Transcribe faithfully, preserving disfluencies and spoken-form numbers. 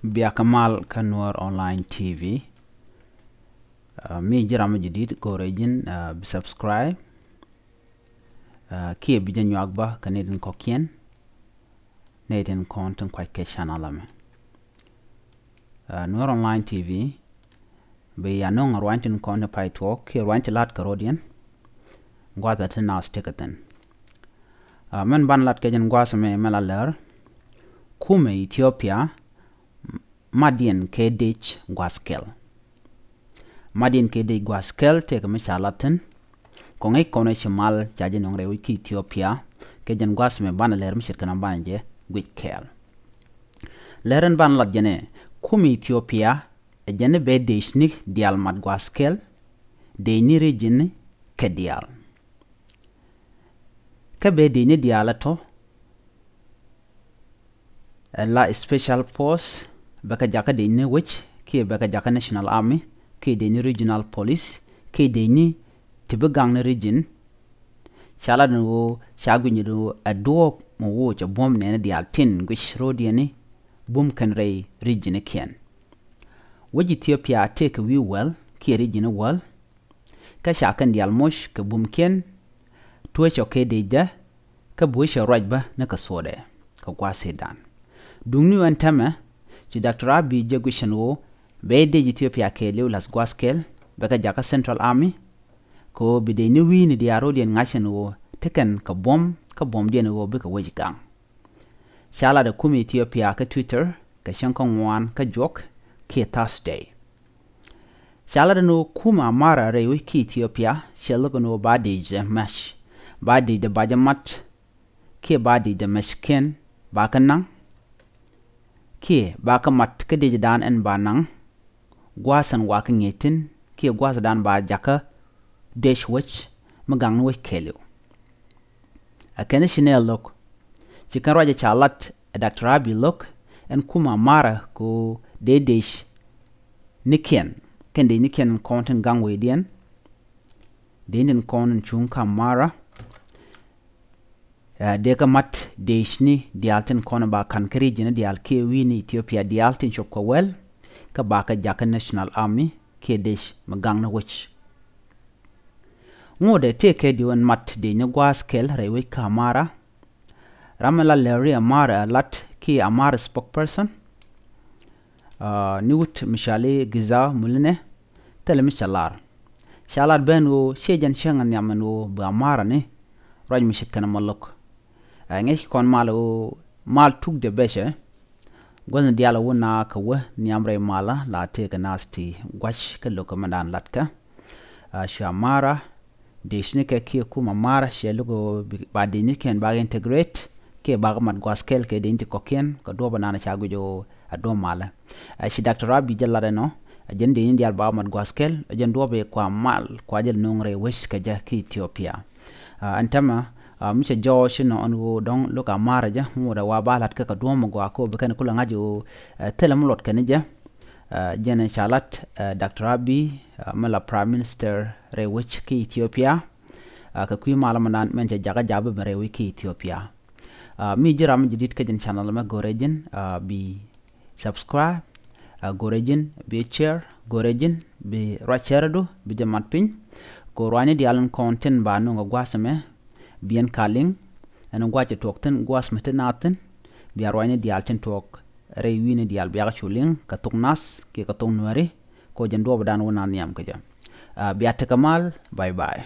Bia kɛ mal kä Nuɔr Online T V. Uh, mi ji̱ ram mi jadid, go̱rɛ ji̱n, uh, bi subscribe. Uh, kiɛ bi jɛ nyuak bä kä ni tin kɔ̱kiɛn, ni tin kɔn tin kuac kɛ channel amɛ. Uh, Nuɔr Online T V, bi ya nöŋ ruany tin kɔn ti pay tuɔɔk kiɛ ruany ti lat kɛ rɔ̱diɛn. Gua̱th a ti naas ti kɛ thin. Uh, mɛn ban lat kɛ jɛn gua̱th mɛ mɛ la lɛr. Kumɛ Ethiopia, m-, madiɛn kɛ dec gua̱th kɛl. Madiɛn kɛ dec gua̱th kɛl tëëkɛ mi ca lat thin. Kɔŋ i̱ kɔn i̱ ci mal ca jɛ nöŋ rɛy wi̱c ki Ethiopia kɛ jɛn gua̱th mɛ ban lɛr mi ce̱tkɛ na ban jɛ guic kɛɛl. Lɛr in ban lat jɛn ɛ, kumɛ Ethiopia ɛ jɛn i̱ bɛ dec ni diaal mat gua̱th kɛl, dec ni region kɛ diaal. Kä bɛ dec ni diaal ɛ tɔ ɛ la special force, bɛ kɛ jakä dec ni wec, kiɛ bɛ kɛ jakä national army, kiɛ dec ni regional police, kiɛ dec ni ti bi gaŋ ni region. Ca lat ni ɣöö ca guic ni ɣöö ɛ duɔ̱ɔ̱p mi woc ɛ buɔ̱m nɛɛni diaal tin guic ro̱diɛni bum kɛn rɛy region kiɛn. Wec Ethiopia tëëkɛ wi̱i̱ wäl kiɛ region wäl. Kä ca kɛn diaal moc kɛ bumkiɛn, tuɔ̱cɔ kɛ dec jɛ, kä buɔ̱cɔ ruac bä ni kɛ thuɔɔdɛ kɛ gua̱a̱th Sudan. Duŋni ɛn täämɛ ci Doctor Abiy jɛ guic ɛn ɣöö bɛ dec Ethiopia kɛɛliw la̱th gua̱a̱th kɛl, bɛ kɛ jakä Central Army, kɛ ɣöö bi dec ni wi̱i̱ni diaal ro̱diɛn ŋa̱c ɛn ɣöö ti kɛn kɛ buɔ̱m, kä buɔ̱mdiɛn ɣöö bikɛ wec gaŋ. Ca lat ɛ kumɛ Ethiopia kä Twitter kɛ cäŋ kä ŋuan kä juɔk kiɛ Thursday. Ca lat ɛn ɣöö kumɛ Amara rɛy wec ki Ethiopia cɛ lo̱k ɛn ɣöö ba dec jɛ mɛc, ba dec jɛ ba jɛ mat, kiɛ ba dec jɛ mɛc kiɛn ba kä naŋ, kiɛ ba kä mat kä dec dan ɛn ba naŋ. Gua̱a̱th ɛn wa kä ŋi̱eec thi̱n kiɛ gua̱a̱th dan ba jakä dec wec mi gaŋ ni wec kɛɛliw. Ɛ kɛn ci nɛɛl lo̱k, ci kɛn ruacɛ ca lat ɛ Doctor Abiy lo̱k, ɛn kumɛ Amara kɛ ɣöö dee dec ni kiɛn, kɛn dec ni kiɛn kɔn tin gaŋ wecdiɛn, dec tin kɔn in cuŋ kä Amara. Ɛ, dee kä mat dec ni diaal tin kɔn ba ka̱n kä region diaal kiɛ wi̱i̱ni Ethiopia diaal tin cop kɛ wäl, kä ba kɛ jakä national army kiɛ dec mi gaŋ ni wec. Ŋot ɛ tëëkɛ diw ɛn mat dec ni gua̱a̱th kɛl rɛy wec kä Amara. Ram mi la lɛri Amara ɛ lat ki Amara spokesperson, ɛ, ni wut mi cɔali Giza Mulinɛ, thilɛ mi cɛ lar. Ca lat ben ɣöö ciɛ jɛn cäŋ ɛ nhiam ɛn ɣöö bi Amara ni ruac mi ce̱tkɛ nɔmɔ lo̱k. Ɛ, ŋäc kɔn mal ɣöö mal tuk dee becɛ. Gua̱thni diaal ɛ wä na kɛ wä nhiam rɛy malä la tëëkɛ naath ti gua̱c kä lo̱k kä mɛndan latkä. Ɛ, ci Amara dec ni kɛ kiɛ kumɛ Amara cɛ lo̱k ɣöö bi, ba dec ni kiɛn ba integrate kiɛ ba kɛ mat gua̱a̱th kɛl kɛ dec ni ti kɔ̱kiɛn kɛ duɔ̱ɔ̱p ɛnan ca guic ɣöö ɛ duɔ̱ɔ̱p malä. Ɛ, ci Doctor Abiy jɛ lat ɛnɔ, ɛ jɛn dec ni diaal ba kɛ mat gua̱a̱th kɛl, ɛ jɛn duɔ̱ɔ̱p ɛ kua mal kua jɛ nöŋ rɛy wec kɛ jɛ ki Ethiopia. Ɛ, ɛn täämɛ, ɛ, mi cɛ jɔɔc inɔ ɛn ɣöö dɔ̱ŋ lo̱k Amara jɛ, ŋot ɛ wa ba la̱t kä kɛ duɔ̱ɔ̱p mi gɔaa kɛ ɣöö bi kɛn kulɛ ŋa̱c ɣöö, ɛ, thilɛ mi luɔt kɛn jɛ. Ɛ, jɛn ca lat, ɛ, Doctor Abiy, ɛ, mi la Prime Minister rɛy wec ki Ethiopia, ɛ, kɛ kui̱ malä mɛndan mɛn cɛ jakä ja̱a̱p ben rɛy wec ki Ethiopia. Ɛ, mi ji̱ ram mi jadid kä jɛn channel mɛ, go̱rɛ ji̱n, ɛ, bi subscribe, ɛ, go̱rɛ ji̱n bi share, go̱rɛ ji̱n bi ruac share du bi jɛ mat piny. Kɛ ruacni diaal in kɔn tin ba nöŋ kɛ gua̱a̱th ɛmɛ, bi ɛn ka liŋ, ɛn gua̱a̱th cɛ tuɔɔk thi̱n, gua̱a̱th mi ti naath thi̱n, bia ruacni diaal tin tuɔɔk rɛy wi̱i̱ni diaal bia kɛ cu liŋ kɛ thok nath kiɛ kɛ thok Nuääri, kɛ ɣöö jɛn duɔ̱ɔ̱pdan wä na nhiam kɛ jɛ. Ɛ, bia tekɛ mal, bye bye.